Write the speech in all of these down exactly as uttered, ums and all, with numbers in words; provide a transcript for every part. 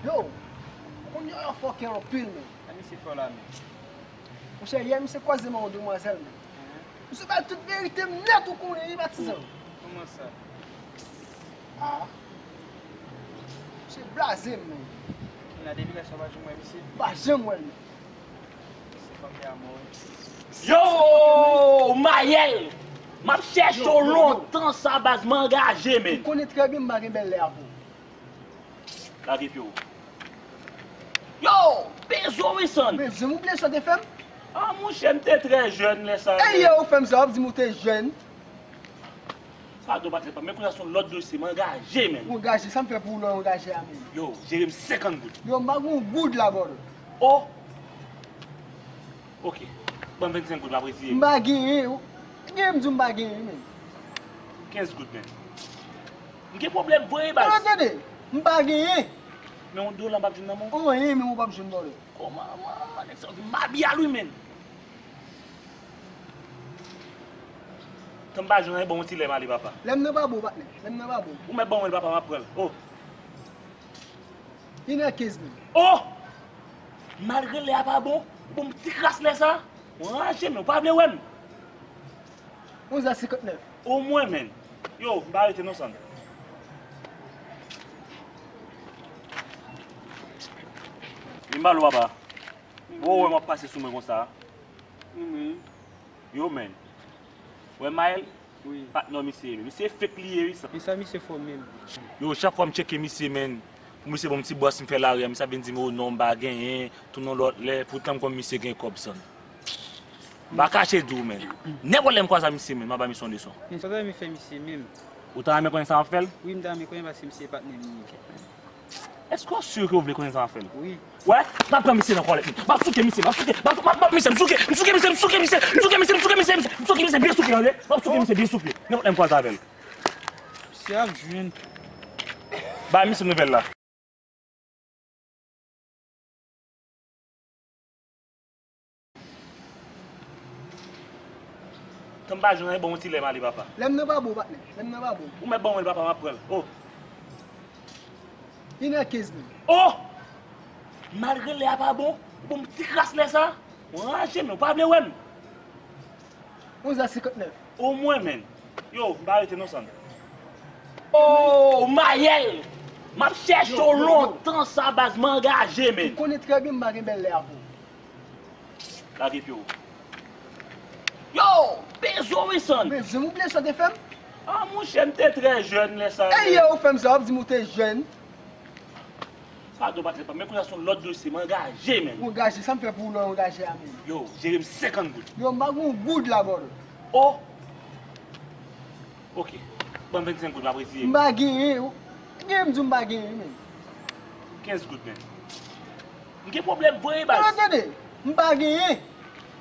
Yo, ou konn yo, yo fòkè anpil, men. A, misye fò la, men. Monchè, yè misye kwaze m ak yon demwazèl, men. Misye bay tout verite m nèt, ou konnen, wi, patizan. Kòman sa? Ah. Misye blaze m, men. Kounya, depi lè sa w pa janm wè misye? M pa janm wè l, men. Misye fòkè a mò, wi. Yo, Mayèl! M ap chèche w lontan sa, baz, m angaje, men. Ou konnen trè byen m pa gen bèl lè avè w. Lage pye w. Yo, bezwen w, wi, San. Bezwen m, ou bliye sa w te fè m? Ah, monchè, m te trè jèn lè sa a. E yè ou fè m sa, w ap di m ou te jèn. Padon, patnè pa m, men kounye a se yon lòt dosye, m angaje, men. Ou angaje, sa m fè pou ou lè w angaje a, men? Yo, jere m senkant goud. Yo, m pa gen yon goud la, brother. Oh! Ok. Ban m vennsenk goud, m ap retire. M pa genyen. Ou genyen, m di w m pa genyen, men. Kenz goud, men. M gen pwoblèm vre, baz. Non, tande, m pa genyen. Men yon dola m p ap jwenn nan men w? Anyen, men w p ap jwenn, brother. Kòman, man, nèg sa yo vin mabyal wi, men. Tan m pa jwenn anyen, ban m yon ti lè m ale, papa. Lè m nan pa bon, patnè. Lè m nan pa bon. Ou mèt ban mwen l, papa, m ap pran l. Oh! Inè kenz, men. Oh! Malgre lè a pa bon, ou ban m ti kras lè sa. Ou anraje, men ou pa vle wè m. Onz è senkantnèf. Omwen, men. Yo, m pa rete non, San. Vin ba l, papa. Ou wè m ap pase sou mwen konsa. Yo, men. Wè Mayèl? Wi. Patnè misye ye, men. Misye fake li ye, wi, San. Men sa misye fò menm? Yo, chak fwa m tcheke misye, men, pou misye ban m ti bwès m fè lari a, misye ap vin di m, o non, m pa genyen, tounen yon lòt lè, poutan m konn misye gen kòb, San. M pa kache di w, men. Nenpòt lè m kwaze ak misye, men, m ap ba misye yon leson. Men sa w ta renmen fè misye menm? Ou ta renmen konnen sa m ap fè l? Wi, m ta renmen konnen paske misye patnè m li ye. Èske w si ke w vle konnen sa m ap fè l? Wi. Wè, m ap pran misye nan kòlèt li. M ap souke misye, m ap souke, m ap, m ap, m ap misye, m souke, m souke misye, m souke misye, m souke misye, m souke misye, m souke misye byen souke, tande? M ap souke misye byen souke. Nenpòt lè m kwaze avè l. Misye ap jwenn. Bay misye nouvèl la. Tan m pa jwenn anyen, ban m yon ti lè m ale, papa. Lè m nan pa bon, patnè. Lè m nan pa bon. Ou mèt ban mwen l, papa, m ap pran l. Oh! Inè kenz, men. Oh! Malgre lè a pa bon, ou ban m ti kras lè sa. Ou anraje, men ou pa vle wè m. Onz è senkantnèf. Omwen, men. Yo, m pa rete non, San. Oh, Mayèl! M ap chèche w lontan sa, baz, m angaje, men. Ou konnen trè byen m pa gen bèl lè avè w. Lage pye w. Yo, bezwen w, wi, San. Bezwen m, ou bliye sa w te fè m? Ah, monchè, m te trè jèn lè sa a. E yè ou fè m sa, w ap di m ou te jèn. Padon, patnè pa m, men kounye a se yon lòt dosye, m angaje, men. Ou angaje, sa m fè pou ou lè w angaje a, men? Yo, jere m senkant goud. Yo, m pa gen yon goud la, brother. Oh! Ok. Ban m vennsenk goud, m ap retire. M pa genyen. Ou genyen, m di w m pa genyen, men. Kenz goud, men. M gen pwoblèm vre, baz. Non, tande, m pa genyen.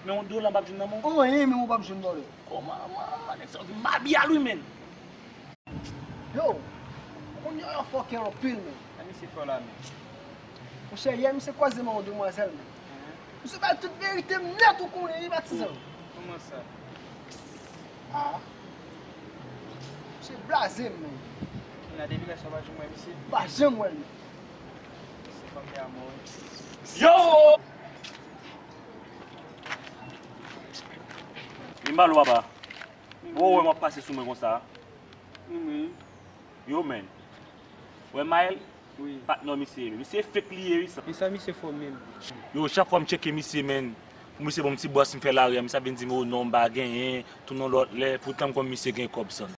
Men yon dola m p ap jwenn nan men w? Anyen, men w p ap jwenn, brother. Kòman, man, nèg sa yo vin mabyal wi, men. Yo, ou konn yo, yo fòkè anpil, men. A, misye fò la, men. Monchè, yè misye kwaze m ak yon demwazèl, men. Misye bay tout verite m nèt, ou konnen, wi, patizan. Kòman sa? Ah. Misye blaze m, men. Kounya, depi lè sa w pa janm wè misye? M pa janm wè l, men. Misye fòkè a mò, wi. Yo! Vin ba l, papa. Ou wè m ap pase sou mwen konsa. Yo, men. Wè Mayèl? Wi. Patnè misye ye, men. Misye fake li ye, wi, San. Men sa misye fò menm? Yo, chak fwa m tcheke misye, men, pou misye ban m ti bwès m fè lari a, misye ap vin di m, o non, m pa genyen, tounen yon lòt lè, poutan m konn misye gen kòb, San.